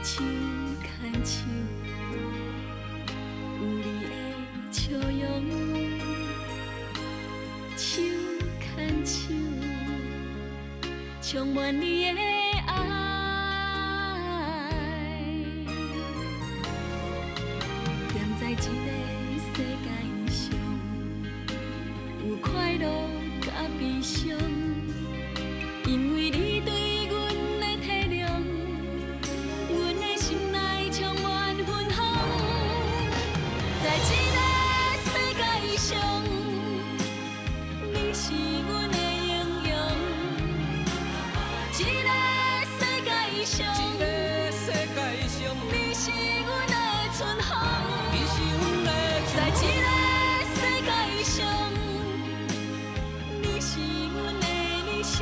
手牵手，有你的笑容，手牵手，充满你的爱。踮在这个世界上，有快乐佮悲伤，因为你对阮的体谅，阮的心内充满芬芳。在这个世界上，你是阮的英雄。这个世界上，这个世界上，你是阮的春风。你是阮的在这个世界上，你是阮的理想。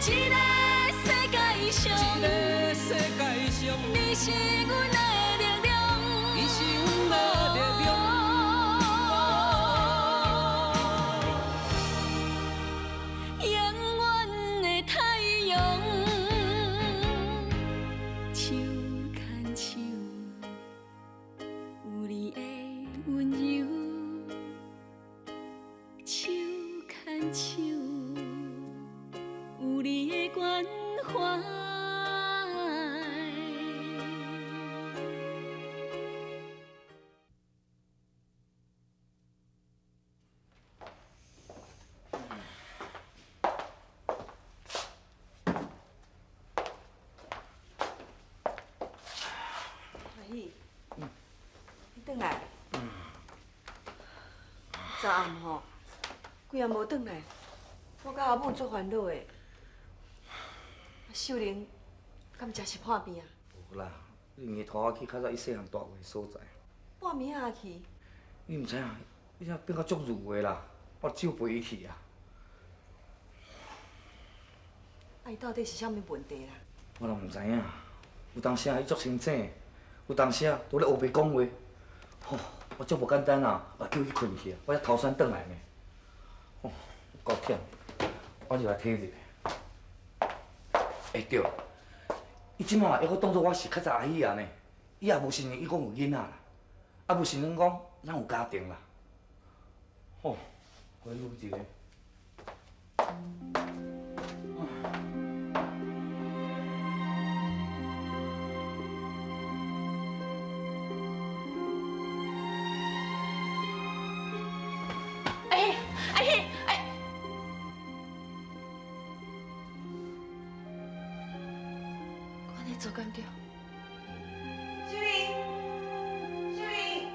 这个世界上，这个世界上，你是阮的力量。你是阮的力量。永远的太阳，手牵手，有你的温柔，手牵手，有你的关怀。阿喜，你转来。昨暗吼，规暗无转来，我佮阿母足烦恼的。秀玲，敢真是破病啊？无啦，你硬拖我去较早伊细汉蹛过的所在。半暝仔去？你毋知影，伊这变甲足热的啦，我少陪伊去啊。啊，伊到底是啥物问题啦？我嘛毋知影，有当时啊，伊足清醒，有当时啊，拄咧乌白讲话，吼，我足无简单啊，我叫伊困去啊，我才头先转来呢。吼，够忝，我入来体一下。欸对，伊这马会阁当作我是较早阿喜啊呢，伊也无承认伊讲有囡仔啦，也无承认讲咱有家庭啦。吼，我录一个。哎，阿喜，哎，我按呢做敢对？秀玲，秀玲，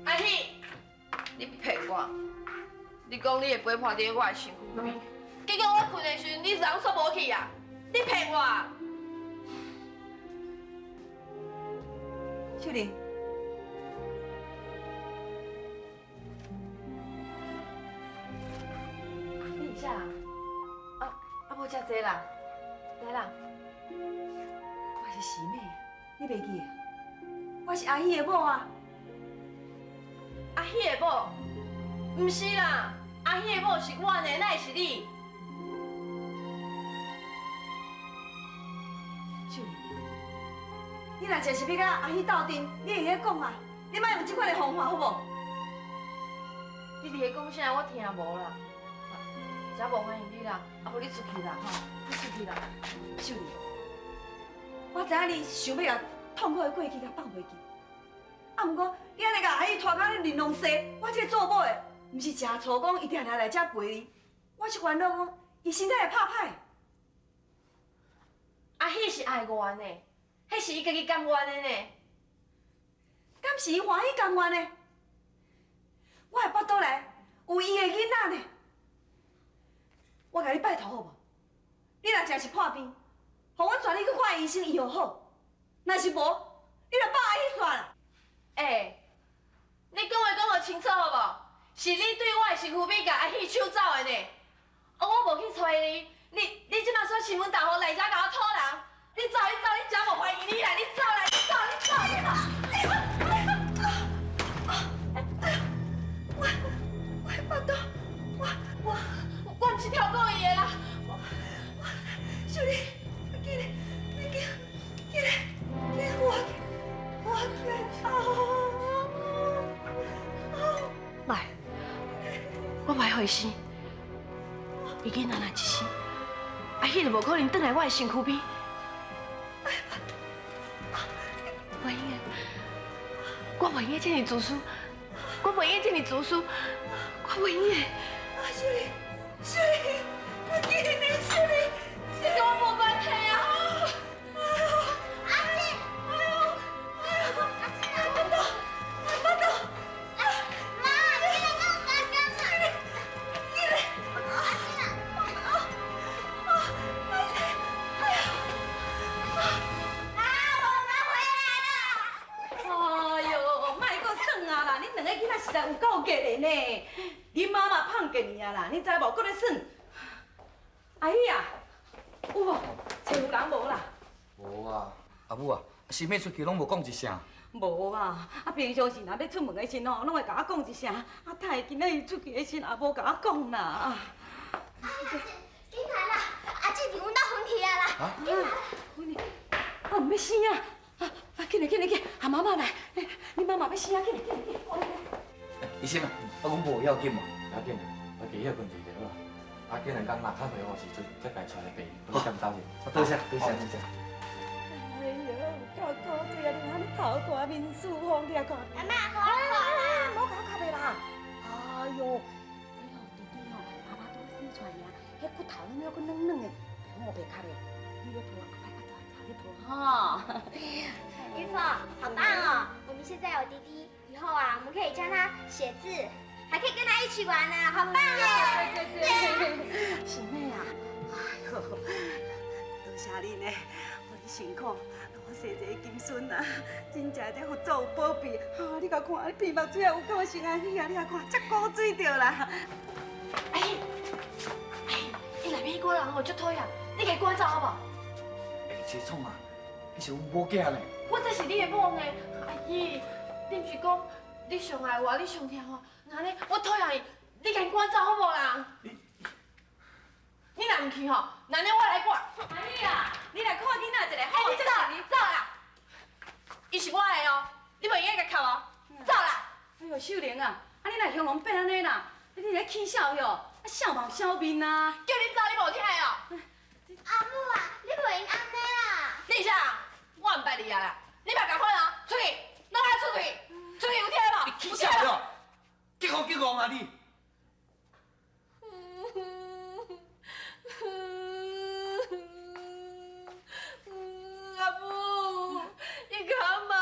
阿喜，你骗我！你讲你会陪伴伫我的身躯边，结果我困的时阵，你人煞无去啊！你骗我！秀玲，你是啥？啊啊，无遮济啦，来啦。我是师妹，你袂记得？我是阿喜的某啊。阿喜的某？毋是啦，阿喜的某是我呢，哪会是你？秀玲，你若真是欲佮阿喜斗阵，你会晓讲啊？你莫用这款的方法，好无？你伫咧讲啥？我听无啦。遮无欢迎你啦，啊无你出去啦，吼，你出去啦。秀玲，我知影你是想欲共痛苦的过去共放袂记，啊，毋过你按呢共阿喜拖甲玲珑西，我这个做某的，毋是食醋讲伊定定来遮陪你，我是烦恼讲伊身体会拍歹。阿喜是爱愿的，彼是伊家己甘愿的呢。敢是伊欢喜甘愿的？我的腹肚内有伊的囡仔呢。我共你拜托好无？你若真是破病，予阮带你去看医生，伊就好。若是无，你就放阿喜煞啦。欸，你讲话讲予清楚好无？是你对我的身躯边共阿喜抢走的呢。啊，我无去揣你，你这马煞亲门踏户来遮共我讨人，你走你走，你真无欢迎你啦！你走啦，你走你走你走！来，我袂予伊生。伊囡仔若一生，阿喜就无可能转来我的身躯边。袂用的，我袂用得这么自私，我袂用得这么自私，我袂用的。啊，秀玲，秀玲，我记你，秀玲，这跟我无关系啊！阿姊，哎呦，哎呦，阿姊啊，巴肚，巴肚，妈，你来讲三工啊！阿姊啊，啊，我妈回来了！哎呦，莫阁耍啊啦！恁两个囡仔实在有够激的呢。恁妈嘛胖过年啊啦，你知无？阁咧耍。阿姨啊，有无？揣有人无啦？无啊，阿母啊，是欲出去拢无讲一声。无啊，啊平常时若欲出门的时吼，拢会共我讲一声。啊，太今仔伊出去的时，也无共我讲啦。阿姊，紧来啦！阿姊伫阮兜昏去啊啦！紧来！昏去，啊，毋欲生啊！啊啊，紧来紧来紧，阿妈妈来，你妈妈欲生啊！紧来紧来紧来。医生啊，啊，阮无要紧嘛？要紧，我加歇困一下就好啦。啊，今两工若较袂好时阵，才家带来病院，我去检查者。啊，多谢多谢多谢。哎呦，够古锥啊！你安呢头大面四方，你来看。阿嬷，我看啦。莫共我磕的啦！哎呦，这吼弟弟吼，爸爸拄生出来尔，彼骨头拢犹阁软软的，别我袂磕的。你欲抱阿伯较大只，你抱吼。玉凤，好棒哦！我们现在有弟弟，以后啊，我们可以教他写字，还可以跟他一起玩呢，好棒哎！对对对，是咩啊？哎呦，多谢你呢，予你辛苦，让我生一个金孙啊！真正这佛祖有保庇，啊！你共看，你鼻目水也有够生阿喜啊！你来看，这古水著啦！阿喜，阿喜，伊内面彼个人哦，足讨厌，你共伊赶走好无？哎，这创啊？彼是阮某囝呢。我这是你的某呢，阿姨，你毋是讲你上爱我，你上疼我，那呢我讨厌伊，你共伊赶走好无啦？你若毋去吼，那呢我来管。阿姨啊，你来看囡仔一下，哎，你走，你走啦！伊是我的哦，你袂用共伊磕哦，走啦！哎呦，秀玲啊，啊你若形容变按呢啦？你咧起痟哟？啊痟嘛有痟面啊！叫你走你无听的哦。阿母啊，你袂用按呢啦！你是啥？我毋捌你啊啦！你别共款哦，出去，拢爱出去，出去有听无？你起痟哟？激我激戆啊你！阿母，你干嘛？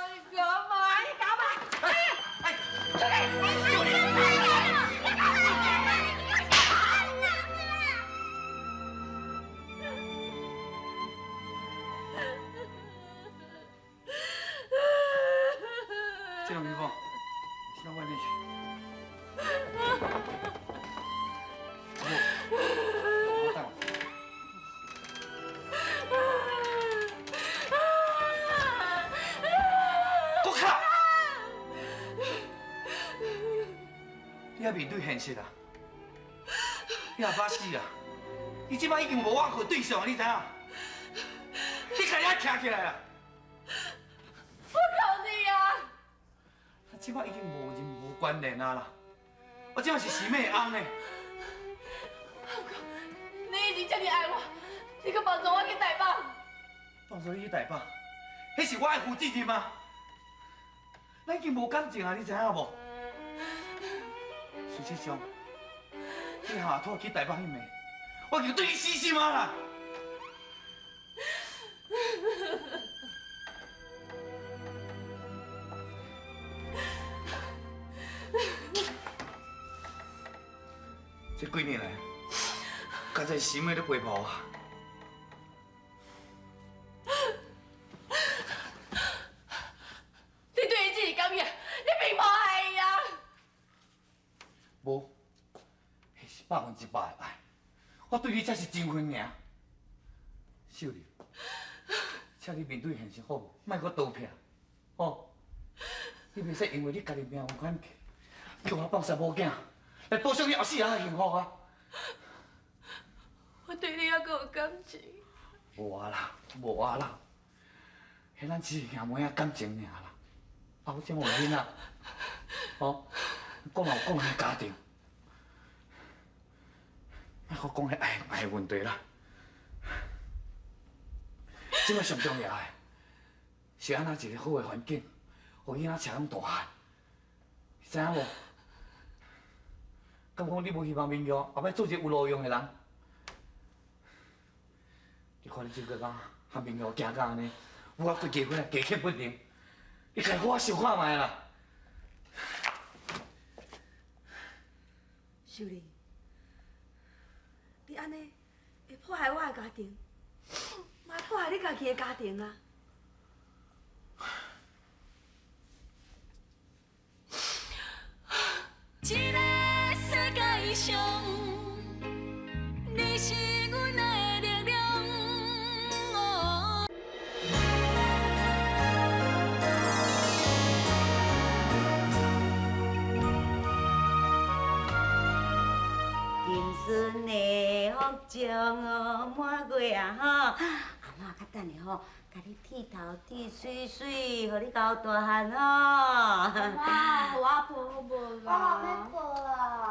你干嘛？你干嘛？哎，出去！这两玉凤，先到外面去。我等。国卡，你爱面对现实啊！你阿爸死啊！伊这摆已经无挽回对象，你知影？你家己爱站起来啊！我靠你啊！这摆已经无任何关联啊啦！我这摆是喜妹的翁呢。你已经这么爱我，你阁帮助我去台北？帮助你去台北，彼是我爱负责任啊！咱已经无感情啊，你知影无？事实上，你下托去台北彼暝，我就对你死心啊啦！这几年来，敢这喜妹咧陪伴我。你对伊只是感情，你并无爱伊啊！无，彼是100%的爱，我对你才是真分尔。秀玲，请你面对现实好无？莫阁逃避，吼！你袂使因为你家己命运坎坷，叫我放杀某囝，来保障你后世人的幸福啊！我对你犹阁有感情。无啊啦，无啊啦，彼咱只是兄妹仔感情尔啦。啊，我这么有囡仔，吼，讲人有讲人的家庭，莫阁讲彼爱爱的问题啦。这摆上重要的是按怎一个好的环境，予囡仔车拢大汉，你知影无？敢讲你无希望明玉后摆做一个有路用的人？你看你这个工和明玉行到按呢，我对结婚加欠不宁，你家好好想看觅啦。秀玲，你按呢会破坏我的家庭，嘛会破坏你家己的家庭啊！这个世界上，你是阮的力量。哦。金孙的福将哦，满月啊吼，阿嬷较等下吼，共你剃头剃媠媠，予你够大汉吼。妈，我抱好无啦？我欲抱啦。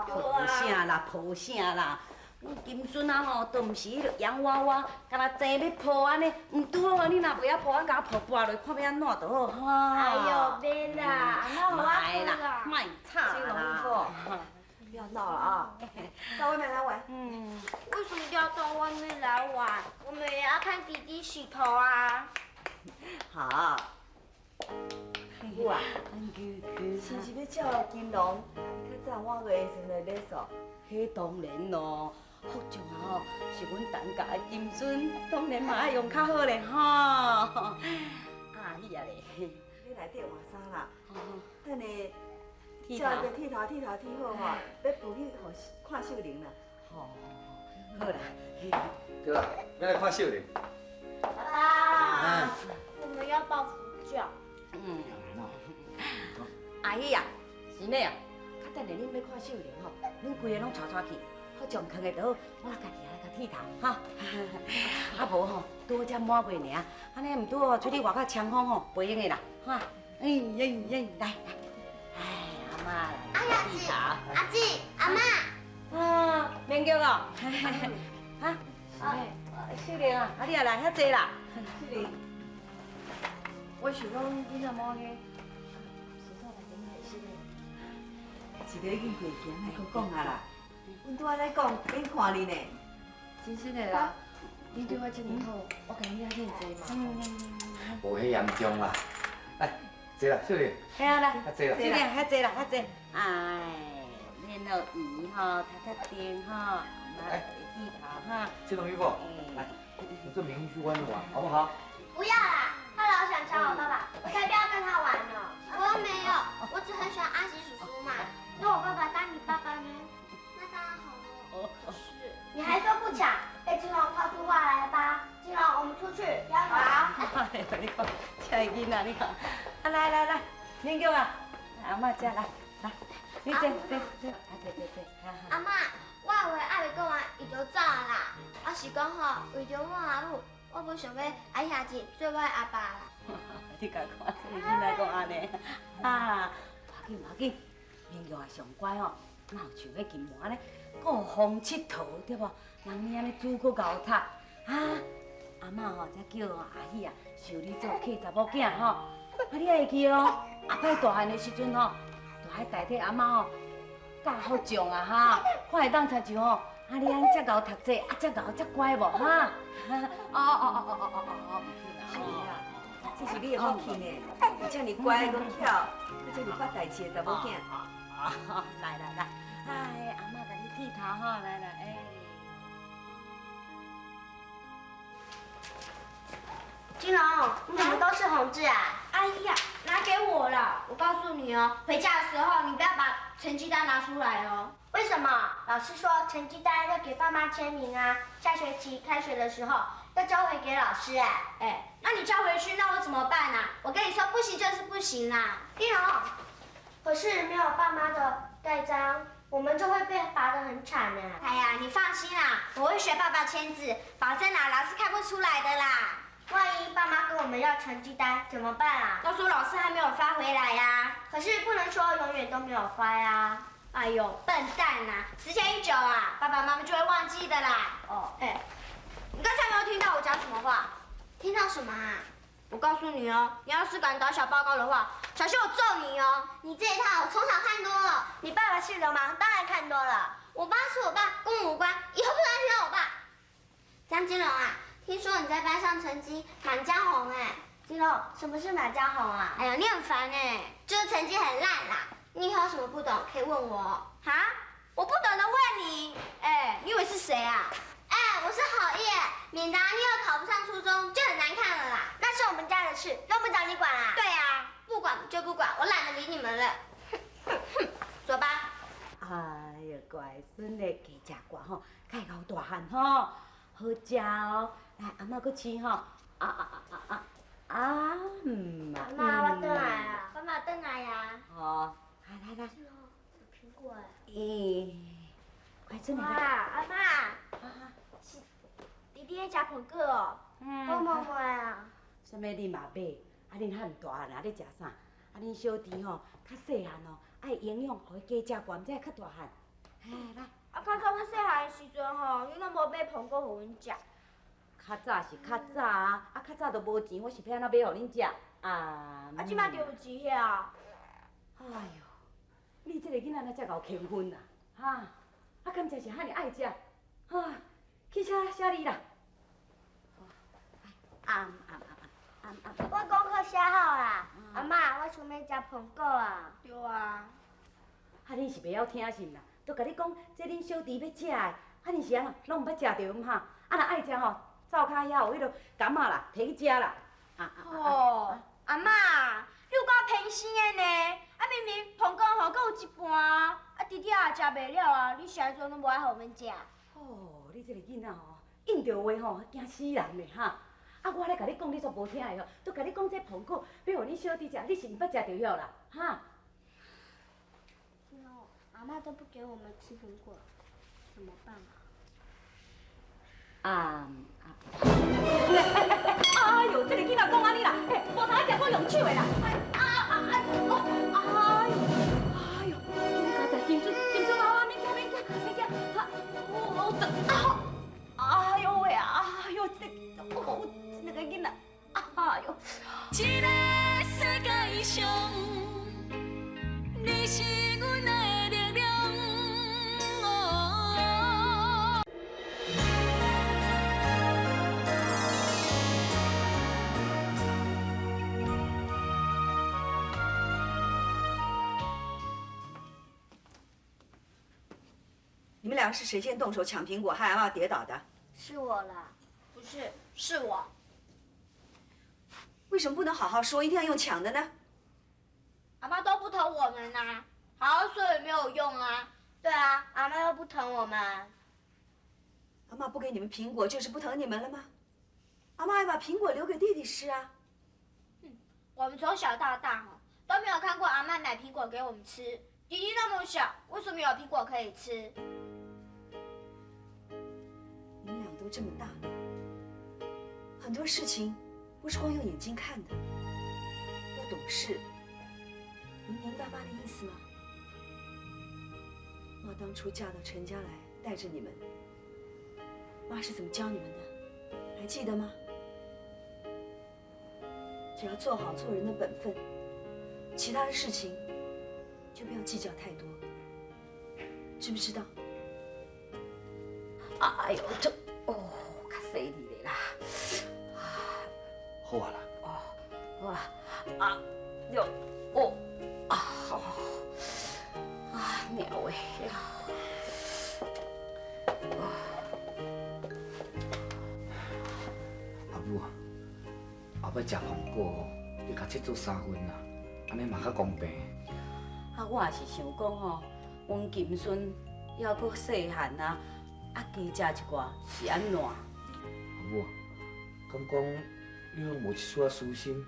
抱啥啦？抱啥啦？阮金孙啊吼，都毋是彼个洋娃娃，敢若生欲抱按呢，毋拄好啊！你若袂晓抱，阮共我抱跋落，看欲按怎就好吼。哎哟，免啦，阿嬷予我莫啦，莫吵啦。不要闹了啊！到外面来玩。嗯。为什么要到外面来玩？我们也要看弟弟洗头啊。好。母啊，是毋是欲照金龙？较早满月的时阵的礼数？彼当然咯，福将啊吼，是阮陈家的金孙，当然嘛爱用较好咧吼。啊，彼啊咧，欲内底换衫啦。等下。照个剃头，剃头剃好吼，欲抱去予看秀玲啦。吼，好啦。对啦，欲来看秀玲。爸爸，我们要抱佛脚。嗯。阿姨啊，是咩啊？较等下恁欲看秀玲吼，恁规个拢带带去，好将囥的就好，我家己来共剃头哈。啊无吼，拄好才满月尔，按呢毋拄好出去外口吹风吼，袂用的啦，哈。哎哎哎，来来。阿姊，阿姊，阿嬷。啊，明玉哦，哈，秀玲啊，啊你也来遐济啦。秀玲，我想讲囡仔满月，厕所内底会使咧。一个已经过去，莫阁讲啊啦。阮拄仔咧讲，免看你呢。真实的啦，你对我这么好，我共你遐尔济嘛。无遐严重啦，来。坐啦，秀玲。嘿啊，来，坐啦，秀玲，遐坐啦，遐坐。哎，免予圆吼，头壳定吼，阿嬷来剃头哈。这龙衣服，来，我这明去外面玩，好不好？不要啦，他老想抢我爸爸，我才不要跟他玩呢。我又没有，我只很喜欢阿喜叔叔嘛。那我爸爸当你爸爸呢？那当然好了。可是你还说不抢，被金龙套出话来了吧？金龙，我们出去，不要玩。哎呦，你看，这个囡仔，你看。啊，来来来，明玉啊，阿嬷这来，来，你坐坐坐，啊坐坐坐。阿嬷，我的话还袂讲完，伊就走啦。我是讲吼，为著阮阿母，我无想欲阿兄弟做我的阿爸啦。你共看，这个囡仔讲按呢，啊，无要紧无要紧，明玉也上乖吼，哪有像彼金毛按呢，阁疯𨑨迌对无？人你按呢煮阁𠢕读，啊，阿嬷吼才叫阿喜啊收你做契查某囝吼。啊，你爱会记哦，后摆大汉的时阵吼，就爱代替阿嬷吼教福将啊哈，看会当亲像吼，啊你按遮𠢕读册，啊遮𠢕遮乖无哈？哦哦哦哦哦哦哦，是啊，这是你的福气呢，你遮尔乖，阁巧，阁遮尔捌代志的查某囝。来来来，哎，阿嬷共你剃头吼，来来哎。金龙，你怎么都是红字啊？哎呀，拿给我了！我告诉你哦，回家的时候你不要把成绩单拿出来哦。为什么？老师说成绩单要给爸妈签名啊，下学期开学的时候要交回给老师。哎哎，那你交回去，那我怎么办啊？我跟你说，不行就是不行啦。金龙，可是没有爸妈的盖章，我们就会被罚得很惨呢。哎呀，你放心啦，我会学爸爸签字，保证啦，老师看不出来的啦。万一爸妈跟我们要成绩单怎么办啊？都说老师还没有发回来呀。可是不能说永远都没有发呀。哎呦，笨蛋呐！时间一久啊，爸爸妈妈就会忘记的啦。哦，哎，你刚才没有听到我讲什么话？听到什么啊？我告诉你哦，你要是敢打小报告的话，小心我揍你哦！你这一套我从小看多了，你爸爸是流氓，当然看多了。我爸是我爸，跟我无关，以后不准提到我爸。张金龙啊，听说你在班上成绩满江红哎，金龙，什么是满江红啊？哎呀，你很烦哎，就是成绩很烂啦。你以后有什么不懂可以问我。哈？我不懂的问你。哎，你以为是谁啊？哎，我是好意，免得你又考不上初中就很难看了啦。那是我们家的事，用不着你管啊。对啊，不管就不管，我懒得理你们了。哼哼哼，走吧。哎呦，乖孙嘞，加食寡吼，较会够大汉吼，好食哦。来，阿嬷阁试吼，啊啊啊啊啊啊！嗯阿嬷，我转来啊，妈妈转来呀。哦，来来来。有苹果哎。咦，快出来。哇，阿嬷，是弟弟咧食苹果哦。嗯。我摸摸啊。啥物你嘛买？啊，恁遐尔大汉啊，咧食啥？啊，恁小弟吼，较细汉哦，爱营养，予伊加食寡，才会较大汉。哎，来。啊，较早阮细汉的时阵吼，你拢无买苹果予阮食。较早是较早啊，啊较早都无钱，我是欲按怎买予恁食啊？啊，这摆就有钱啊。哎哟，你这个囡仔哪遮𠢕勤奋啊？哈，啊，敢真是遐尔爱食？哈，去写写字啦。啊啊啊啊啊！我功课写好啦，阿嬷，我想欲食苹果啊。对啊。啊，恁是袂晓听是毋啦？都共你讲，这恁小弟欲食的，啊，恁是按怎拢毋捌食著毋哈？啊，若爱食吼，灶跤遐有彼落柑仔啦，提去食啦。哦，阿嬷，你有够偏心的呢！啊，明明苹果吼，阁有一半，啊，弟弟也食袂了啊，你是按怎拢无爱予阮食？哦，你这个囡仔吼，应著话吼，惊死人的哈！啊，我咧共你讲，你煞无听会吼，都共你讲这苹果欲予恁小弟食，你是毋捌食著晓啦，哈？阿嬷都不给我们吃苹果，怎么办啊？啊哎呦，这个囡仔讲按呢啦，嘿，无通食我用手的啦！啊啊啊！哦，哎呦，哎呦，你刚才金孙，金孙妈妈，免惊免惊免惊，哈，我等啊，哎呦喂，哎呦，这个，哦，这个囡仔，哎呦，这个世界上，你是阮的力量。你们两个是谁先动手抢苹果，害阿嬷跌倒的？是我啦，不是，是我。为什么不能好好说，一定要用抢的呢？阿嬷都不疼我们呐，好好说也没有用啊。对啊，阿嬷又不疼我们。阿嬷不给你们苹果，就是不疼你们了吗？阿嬷要把苹果留给弟弟吃啊。我们从小到大哈都没有看过阿嬷买苹果给我们吃。弟弟那么小，为什么有苹果可以吃？你们俩都这么大了，很多事情不是光用眼睛看的，要懂事。你明白妈的意思吗？妈当初嫁到陈家来，带着你们，妈是怎么教你们的？还记得吗？只要做好做人的本分，其他的事情就不要计较太多，知不知道？哎呦，这哦，较细腻的啦。好啊啦。哦，好啊，啊，哟，哦，啊，好，啊，鸟喂呀。阿母啊，后摆食苹果吼，你共切做三份啦，按呢嘛较公平。啊，我也是想讲吼，阮金孙犹阁细汉啊，啊加食一寡是按怎？阿母啊，敢讲你拢无一丝仔私心？